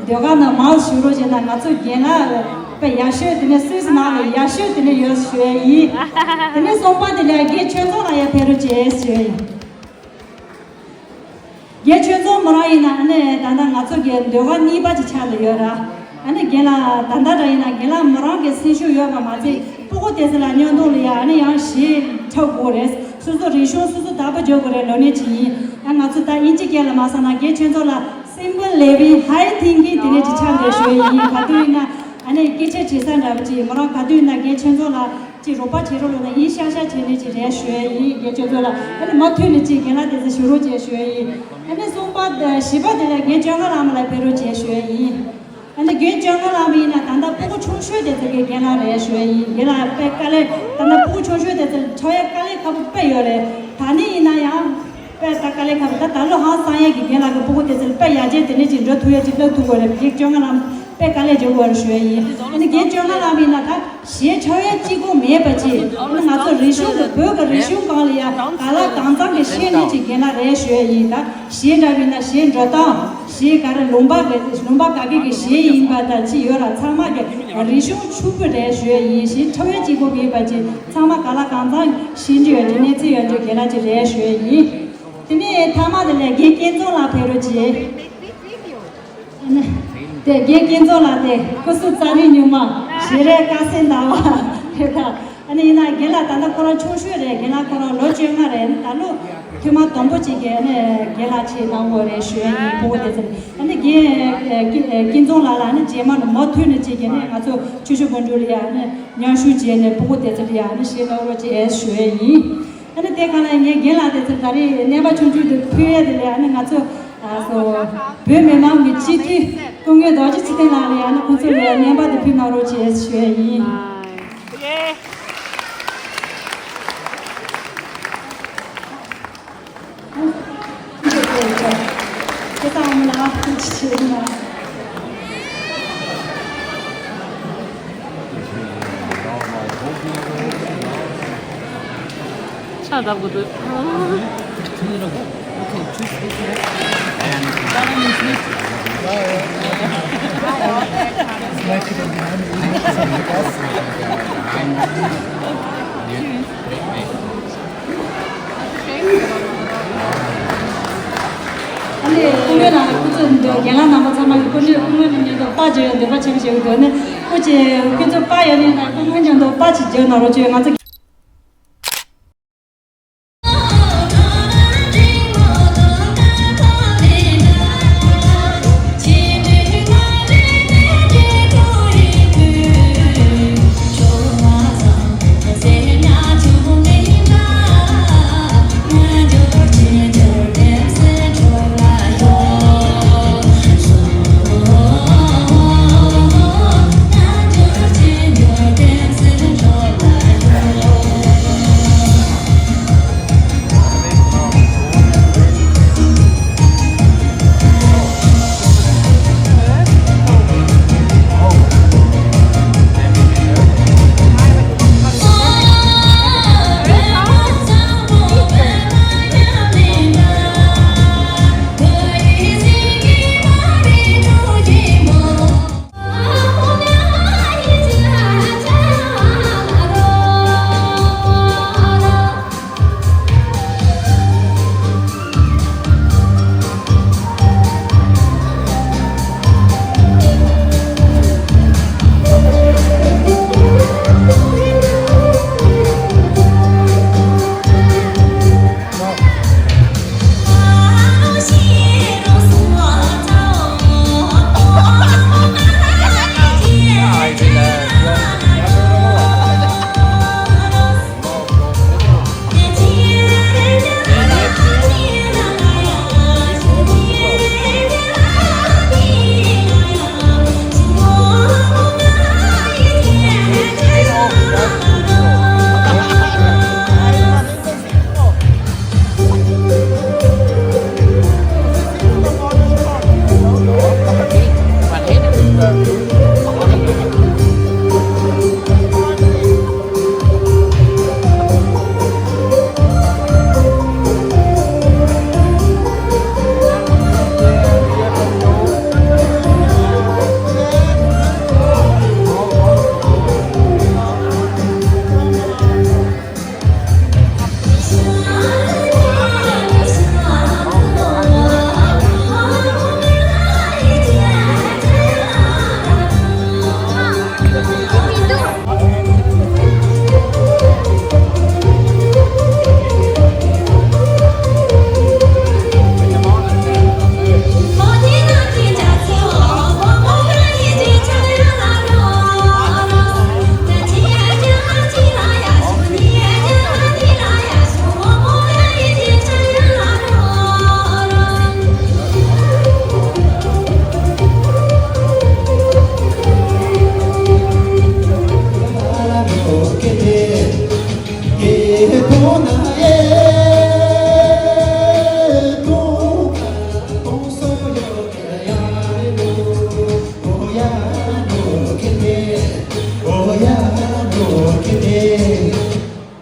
ཟློས་གར་ནང་མར་ཞུགས་རོགས་བྱས་ན་ང་ཚོ་རྒན་ལགས་དཔེ་ཡག་ཤོས་དེ་ནས་སུད་སི་ནང་ལ་ཡག་ཤོས་དེ་ནས་ཡོད་ཞུ་ཡས་ཡིན། དེ་ནས་གསུམ་པ་དེ་ལ་རྒན་ཆོས་རྫོང་ལགས་ཡར་ཕེབས་རོགས་བྱས་ཞུ་ཡས་ཡིན། རྒན་ཆོས་རྫོང་མོ་རང་ཡིན་ན་ཨ་ནི་ད་ལྟ་ང་ཚོ་གི་ཟློས་གར་གཉིས་པ་ཅིག་ཆགས་ལ་ཡོད་ར། ཨ་ནི་རྒན་ལགས་ད་ལྟ་འདྲ་ཡིན་ན་རྒན་ལགས་མོ་རང་གི་སེམས་ཤུགས་ཡོད་པ་མ་ཚད་སྤུ་གུ་དེ་ཚོ་ལ་བརྙན་ཐུང་ལ་ཡ་ཨ་ནི་ཡང་གཞས་འཁྲབ་དགོས་རེད། སོ་སོ་རིག་གཞུང་སོ་སོ་དར་པོ་འཇོག་དགོས་རེད་ལབ་ནས་ཅིག་ཡིན། ཨ་ང་ཚོ་ད་དབྱིན་ཇི་སྐད་ལ་མ་བསམ་ན་རྒན་ཆོས་ཚོགས་ལ་simple living high thinking དེ་ནས་ཅིག་ཆགས་འདུག་ཞུ་ཡ་ཡིན། ག་དུས་ཡིན་ན་ཨ་ནི་སྐད་ཆ་དྲི་ས་འདྲ་བ་ཅིག་མོ་རང་ག་དུས་ཡིན་ན་རྒན་ཆོས་ཚོགས་ལ་ཅིག་རོགས་པ་བྱེད་རོགས་ལབ་ན་ཡིན་ཤག་ཤག་བྱས་ནས་ཅིག་རེད་ཞུ་ཡ་ཡིན། རྒན་ཆོས་ཚོགས་ལ་ཨ་ནི་མུ་མཐུད་ནས་ཅིག་རྒན་ལགས་དེ་ཚོ་ཞུ་རོགས་བྱས་ཞུ་ཡ་ཡིན། ཨ་ནི་གསུམ་པ་བཞི་པ་དེ་ལ་རྒན་བཅོ་ལྔ་ལྷག་མ་ལ་ཕེབས་རོགས་བྱས་ཞུ་ཡ་ཡིན། ཨ་ནི་རྒན་བཅོ་ལྔ་ལྷག་མ་ཡིན་ན་ད་ལྟ་སྤུ་གུ་ཆུང་ཤོས་དེ་ཚོ་གི་རྒན་ལགས་རེད་ཞུ་ཡ་ཡིན། རྒན་ལགས་དཔེ་དཀའ་ལས་ད་ལྟ་སྤུ་གུ་ཆུང་ཤོས་དེ་ཚོ་འཁྲབ་ཡ་དཀའ་ལས་ཁག་པོ་དཔེ་ཡོད་རེད། ད་ནི་ཡིན་ན་ཡང་དཔེ་ད་དཀའ་ལས་ཁག་པོ་ད་ད་ལོ་ཧང་སང་ཡས་ཀྱི་རྒན་ལགས་ཀྱི་སྤུ་གུ་དེ་ཚོ་དཔེ་ཡར་རྒྱས་དེ་འདྲས་ཅིག་འགྲོ་ཐུབ་ཡ་ཅིག་ལབ་ཐུབ་དགོས་རེད། རྒན་བཅོ་ལྔ་ལྷག་མ་དཔེ་དཀའ་ལས་བརྒྱབ་དགོས་རེད་ཞུ་ཡ་ཡིན། ཨ་ནི་རྒན་བཅོ་ལྔ་ལྷག་མ་ཡིན་ན་ད་གཞས་འཁྲབ་ཡ་གཅིག་པོ་མེད་པ་ཅིག་ཨ་ནི་ང་ཚོ་རིག་གཞུང་དེ་བོད་ཀྱི་རིག་གཞུང་སྒང་ལ་ཡ་ག་ལ་གང་འཚམ་གྱི་ཤེས་ནི་ཅིག་རྒན་ལགས་རེད་ཞུ་ཡ་ཡིན། ད་གཞས་འདྲ་བ་ཡིན་ན་གཞས་འགྲོ་སྟངས། གཞས་ག་རེ་ལུང་པ་གི་ལུང་པ་ག་གེ་གི་གཞས་ཡིན་པ་དང་ཅི་ཡོད་ར་ཚང་མ་གི་རིག་གཞུང་ཕྱུག་པོ་རེད་ཞུ་ཡ་ཡིན། གཞས་འཁྲབ་ཡ་གཅིག་པོ་མེད་པ་ཅིག་ཚང་མ་ག་ལ་གང་འཚམ་ཤེས་འདོད་ཡོད་འདོད་གནས་ཚུལ་ཡོད་འདོད་རྒན་ལགས་ཅིག་རེད་ཞུ་ཡ་ཡིན། དེ་ནས་མཐའ་མ་དེ་ལས་རྒན་སྐྱིད་འཛོམས་ལགས་ཕེབས་རོགས་གྱིས། དེ་རྒན་སྐྱིད་འཛོམས་ལགས་དེ་སྐུ་གཟུགས་རྩ་རིག་གཉུག་མ། ཞལ་རས་དཀར་གསལ་ཟླ་བ་རེད་ད། ཨ་ནི་ཡིན་ན་རྒན་ལགས་ད་ལྟ་ཁོ་རང་ཆུང་ཤོས་རེད། རྒན་ལགས་ཁོ་རང་ལོ་བཅོ་ལྔ་རེད། ཨ་ནི་ད་ལོ་ཐོག་མ་དང་པོ་གཅིག་གི་ཨ་ནི་རྒན་ལགས་ཆེད་གནང་དགོས་རེད་ཞུ་ཡ་ཡིན། སྤུ་གུ་དེ་ཚོ་ཨ་ནི་རྒན་ཨ་སྐྱིད་ཨ་སྐྱིད་འཛོམས་ལགས་ལ་ཨ་ནི་རྗེས་མ་ནས་མུ་མཐུད་ནས་གཅིག་གི་ཨ་ནི་ང་ཚོ་ཆུ་ཤུར་སྒང་དྲུག་ལ་ཡ་ཨ་ནི་མཉམ་ཞུགས་བྱས་ནས་སྤུ་གུ་དེ་ཚོ་ལ་ཡ་ཨ་ནི་གཞས་གནང་རོགས་བྱེད་ཞུ་ཡ་ཡིན། ཨ་ནི་དེ་ག་ལ་ངས་རྒན་ལགས་དེ་ཚོ་ད་རེས་རྣམ་པ་ཆུང་ཆུང་དེ་ཕུལ་ཡ་དེ་ལ་ཡ་ཨ་ནི་ང་ཚོ་ཨ་སོ་བོད་མི་མང་གི་སྤྱི་འཐུས་སྐུ་ངོ་རྡོ་རྗེ་ཚེ་བརྟན་ལགས་ལ་ཡ་ཨ་ནི་ཁོང་ཚོ་ལ་ཡ་རྣམ་པ་དེ་ཕུལ་གནང་རོགས་བྱེད་ཞུ་ཡ་ཡིན། ཕྱག་བརྡབ་དགོས་འདུག་ཨ་ནི་སྐུ་ངོ་ནང་ལ་སྐུ་ཚབ་འདུག་རྒན་ལགས་རྣམ་པ་ཚང་མ་གི་སྐུ་ངོ་སྐུ་ངོ་ནས་ཉན་དུ་པར་བརྒྱབ་ཡོད། འདོད་པ་ཆེན་པོ་བྱེད་ཀྱི་འདུག་ནི་སྐུ་མཁྱེན་སྐུ་ཚབ་པར་ཡོད་ནི་ན་སྐུ་ངོ་ཉན་དུ་པར་ཅིག་བརྒྱབ་གནང་རོགས་བྱོས། ང་ཚོ།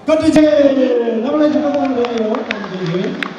བཀའ་དྲིན་ཆེ། རྣམ་པ་ལྷན་རྒྱས་སྐུ་ཁམས་བཟང་། བཀའ་དྲིན་ཆེ།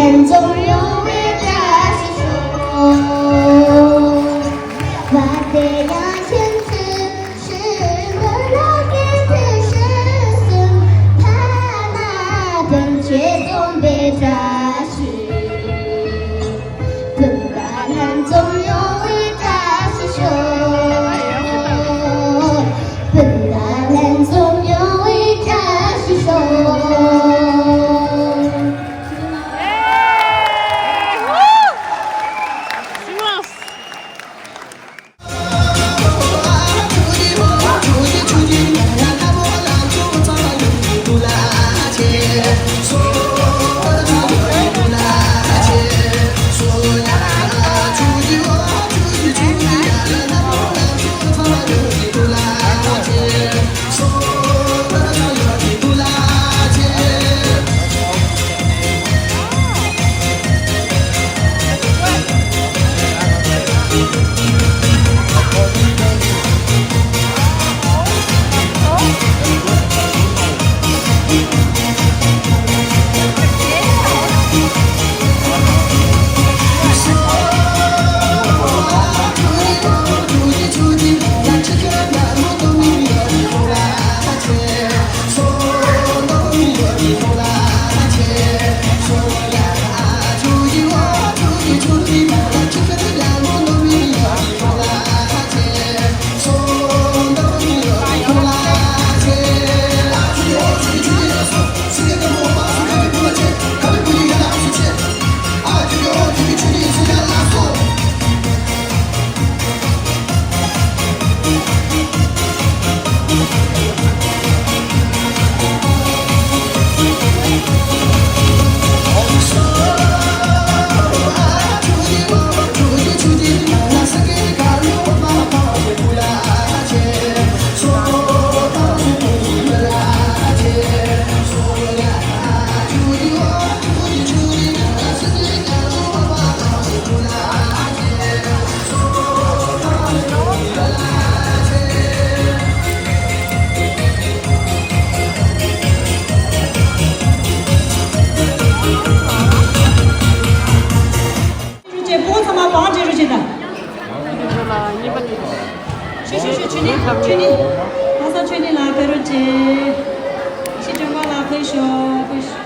འཛོམས་ཡོང་བའི་བཀྲ་ཤིས་ཤོག་བ་དེ་ཡང་ཁྱིམ་ཚེས་ཤིང་བུ་ལ་སྐད་དེ་ཤིང་གསུམ་ཕ་མ་སྤུན་མཆེད་འཛོམས་པའི་བཀྲ་ཤིས། སྤུན་ཟླ་ལྷན་འཛོམས་ཡོང་བའི་བཀྲ་ཤིས་ཤོག་སྤུན་ཟླ་ལྷན་འཛོམས་ཡོང་བའི་བཀྲ་ཤིས་ཤོག་རུ་ཆེ་ཕོ་ཚང་མ་བང་སྒྲིག་རུ་ཆེ་ད། ཤུ་ཤུ་ཤུ་ཆུ་ནི་ཆུ་ནི། ལྷ་ས་ཆུ་ནི་ལ་ཕེབས་རུ་ཆེ། ཤི་ཅོན་པ་ལ་ཕེབས་ཤོག་ཕེབས་ཤོག་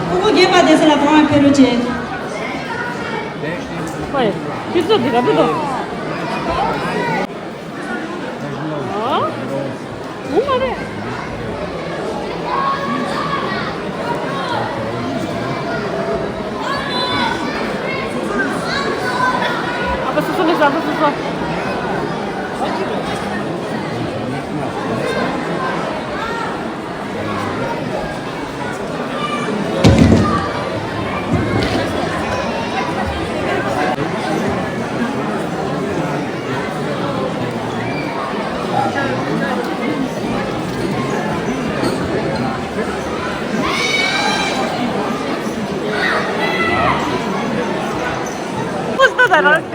ཁོ་བོ་རྒན་པ་བསྡད་ས་ལ་བང་ཕེབས་རོགས་བྱེད། ཨོའི། ཁྱོད་ཚོ་འདི་ག་དུས་དང་། ཨོ། ངོ་མ་རེད། ཨ་ཕ་སོ་སོ་མེད་ས་ཨ་ཕ་སོ་སོ།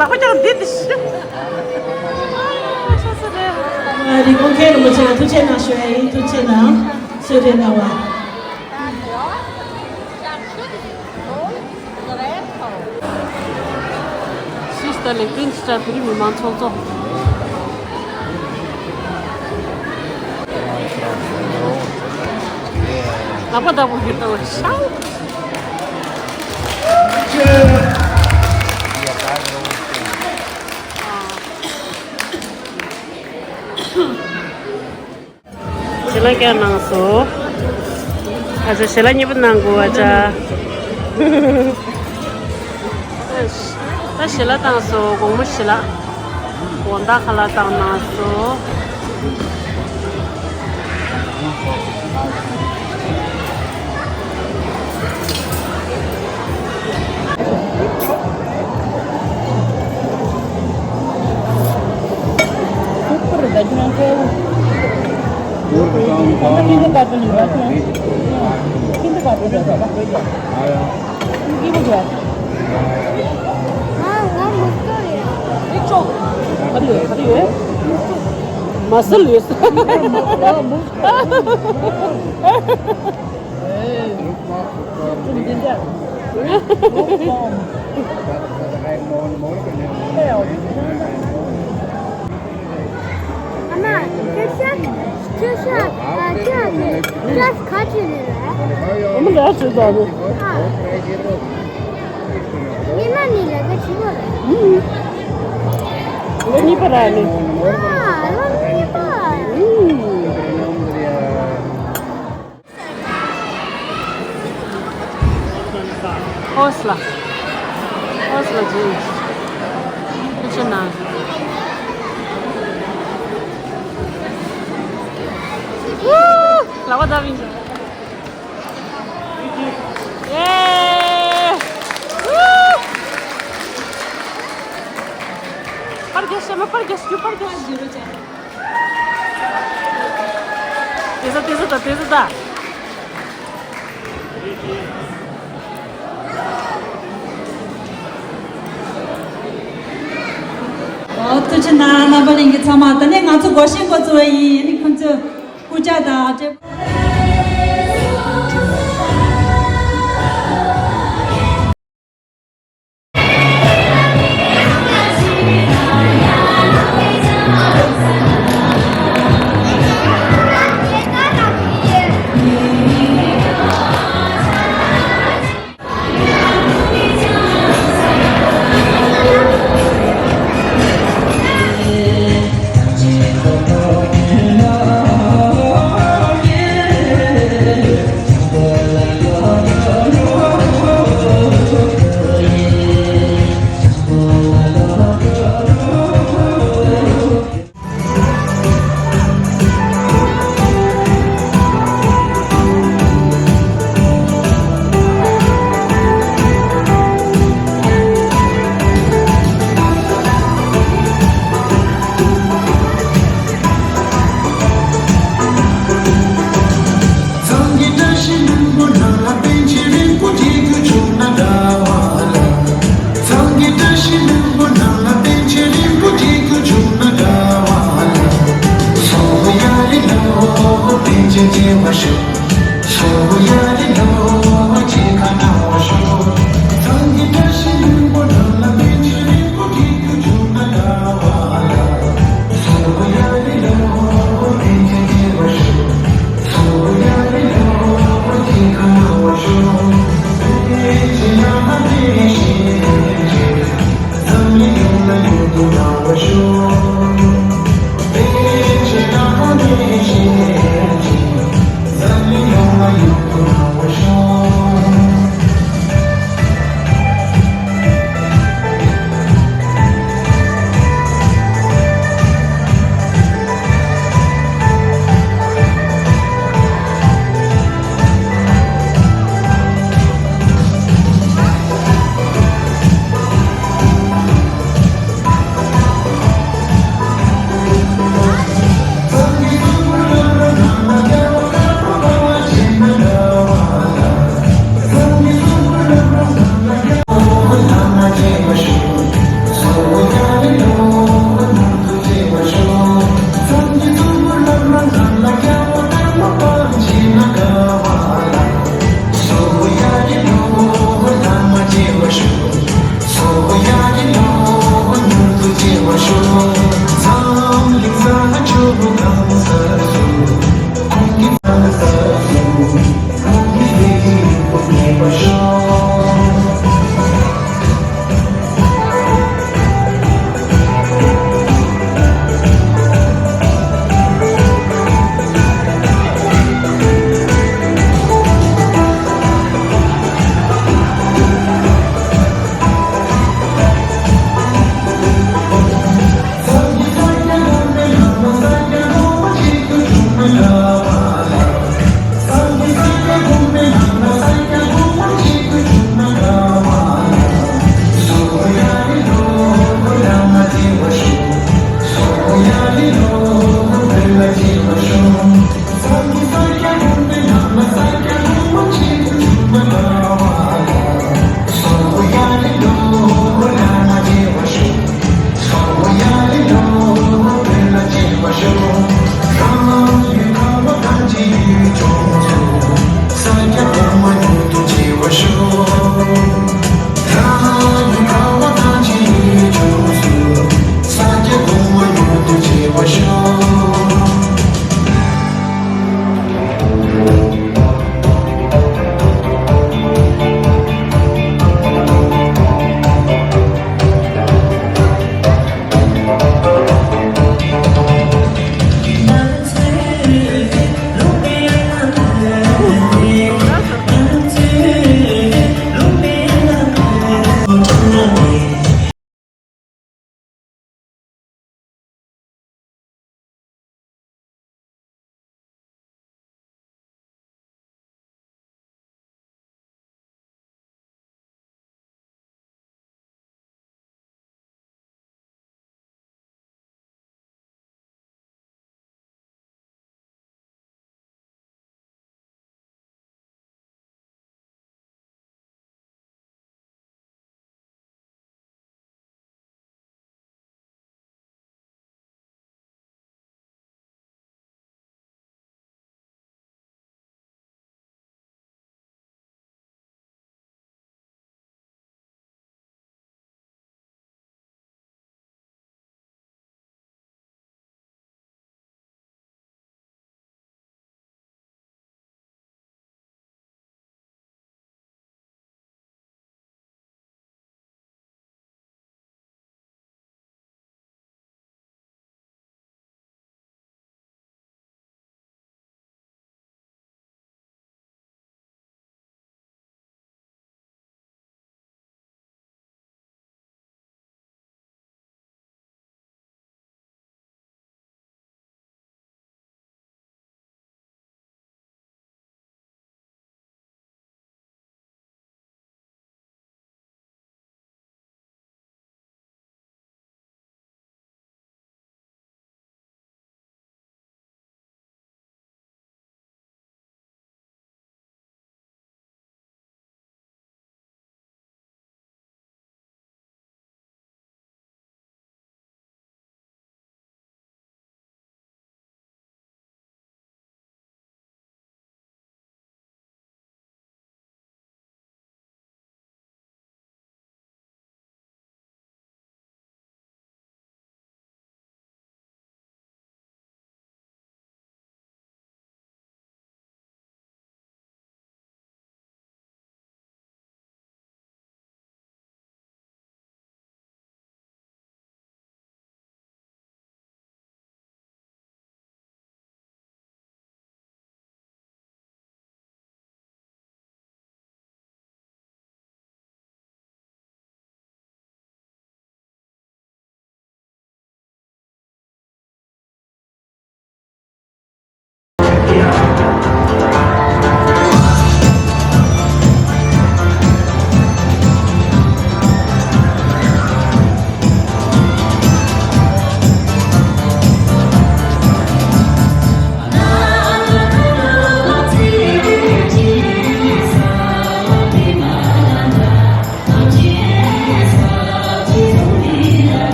ལག་པ་ཀྱང་འདི་འདི་ཤི། རི་ཀོན་མཁན་རིན་པོ་ཆེ་ལ་ཐུགས་རྗེ་གནང་ཞུ་ཡ་ཡིན། ཐུགས་རྗེ་གནང་། གསོལ་རས་གནང་བ། ཤིས་ཏ་ལེ་ཀུན་ཅི་ཏྲ་བོད་རིགས་མི་མང་ཚོགས་གཙོ། ལག་པ་བདག་པོ་གྱུར་ཏོ་ཤའོ། ཞལ་ལག་བཀྱག་གནང་སོང་། ཨ་ཅག་ཞལ་ལག་གཉིས་པོ་གནང་དགོས་ཨ་ཅག་ད་ཞལ་ལག་བཏང་སོང་། དགོང་མོ་ཞལ་ལག་དགོང་དག་ཁ་ལག་བཏང་གནང་སོང་། ང་ང་མི་དགའ་ཡ། མ་སལ་ཡོད། ཨ་མ། ཁྱོད་ཤ་ཁྱོད་ཤ་ཨ་ཁྱོད་ཨ་ཁྱོད་ཤ་ག་ཅི་ནས་རེད། ཨ་མ་ལ་ཞུ་དང་། ཨ། ཉི་མ་ནི་ལ་ག་ཅི་བོ་རེད། ཨུམ། ལོ་གཉིས་པ་ར་ནི། ཨ་ལོ་གཉིས་པ། ཨུམ། ཧོས་ལ། ཧོས་ལ་ཇི། ཁྱེད་ཆེ་ན། ཝུ། ལ་བ་ད་བིན་ཇི། ཡེ། ཝུ། པར་རྒྱས་ཤ་མ་པར་རྒྱས་རྒྱུ་པར་རྒྱས། དེ་ཟ་དེ་ཟ་ད་དེ་ཟ་ད། ཨོ་ཐུགས་རྗེ་གནང་རྣམ་པ་ལྷན་རྒྱས་ཚང་མ། ད་ནི་ང་ཚོ་སྒོར་གཞས་འགོ་བཙུགས་པ་ཡིན། ཨ་ནི་ཁོང་ཚོས་སྐུ་ཕྱག་དང་སྤྲད།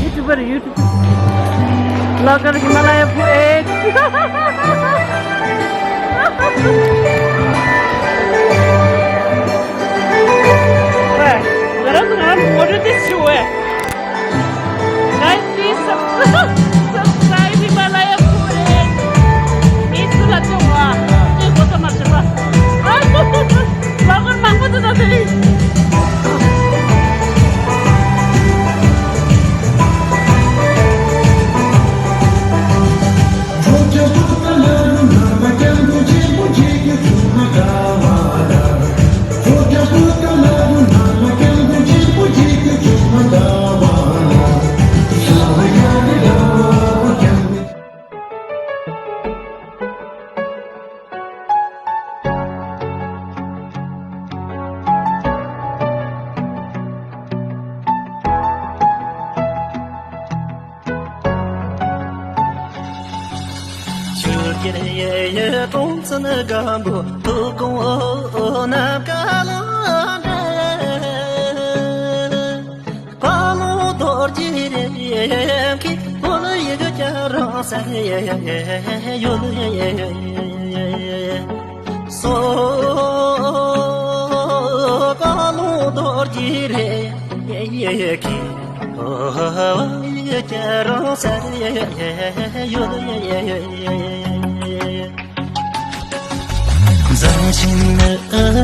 YouTuber, YouTuber. Blogger Himalaya Food Aid. Hey, let us run. What is this you wear? Guys, please subscribe. Subscribe Himalaya Food Aid. It's not so hard. It's not so much. Blogger མང་པོ་འདུག་ད་དེ་རིང་། ཆུ་རྒྱལ་ཡེ་ཡེ་གྲོང་ཚན་སྒམ་པོ་ཐུག་གོང་ན་ག་ལ་འདྲ། ཀ་ལོ་རྡོ་རྗེ་རེ་ཁི་ཕོ་ལ་ཡི་གེ་བྱ་རང་ས་ཡོད་ཡོད། སོ་ཀ་ལོ་རྡོ་རྗེ་རེ་ཁི་ཕོ་ལ་ཡི་གེ་བྱ་རང་ས་ཡོད་ཡོད། འཛམ་བྱེད་ནི་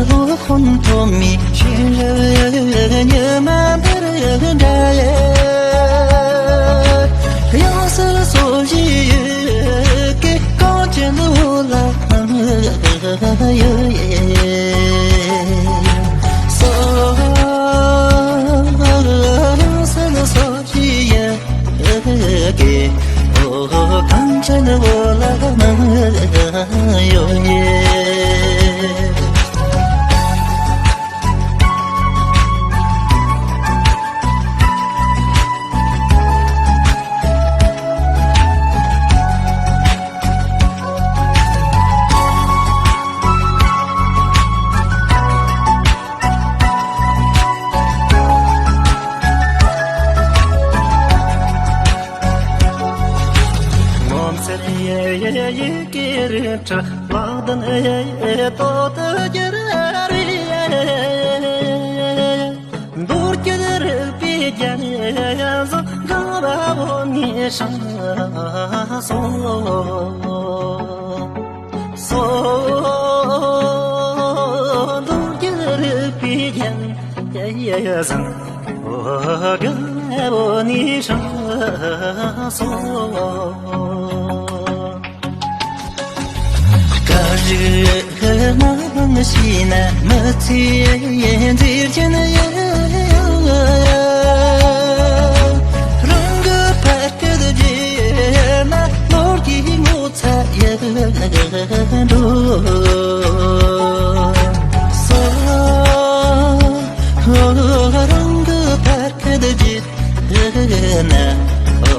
ལོ་འཁོར་ཐོག་མའི་ཤེས་རབ་ཉི་མ་འདིར་འདྲ། ཡང་སྲིད་སོ་བཞི་ཡི་གེ་གངས་ཅན་འོད་ལ་ཡོད། སོ་སྲིད་སོ་བཞི་ཡི་གེ་གངས་ཅན་འོད་ལ་ཡོད། ངོ་མཚར་ཡི་གེ་རིན་བྲལ་ལག་ལྡན་ཡི་ཏོག་ཏུ་གྱུར་རེ། མདོ་སྒྱུ་རིག་པའི་རྒྱན་བཟང་གང་བ་བོ་ནས་བྱུང་སོང་། སོ་མདོ་སྒྱུ་རིག་པའི་རྒྱན་བཟང་གང་བ་བོ་ནས་བྱུང་སོང་། སྐད་ཅིག་མ་འཕངས་ཤེས་ན་མི་ཚེའི་མཛེས་རྒྱན་ཡིན། རང་གི་ཕ་སྐད་བརྗེད་ན་ལོ་རྒྱུས་ངོ་ཚ་ཡི་འགྲོ། སོ་རང་གི་ཕ་སྐད་བརྗེད་ན་ལོ་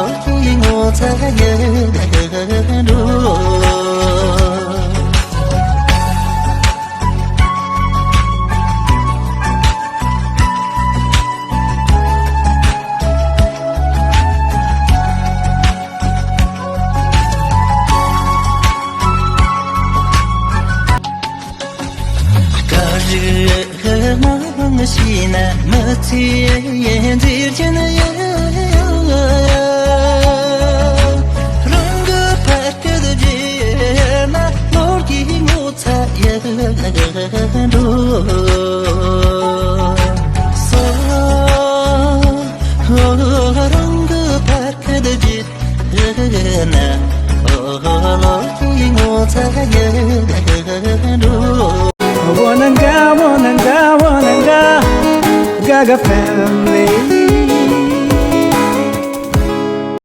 རྒྱུས་ངོ་ཚ་ཡི་འགྲོ། ཞིག་མ་འཕངས་ཤེས་ན་མི་ཚེ་འཛིན་རྒྱུ་ཡིན། རང་གི་ཕ་སྐད་བརྗེད་ན་ནོར་གྱི་ངོ་ཚ་ཡི་འགྲོ་སོང་། རང་གི་ཕ་སྐད་བརྗེད་ན་ནོར་གྱི་ངོ་ཚ་ཡི་འགྲོ། Wananga, wananga, wananga, Gaga family.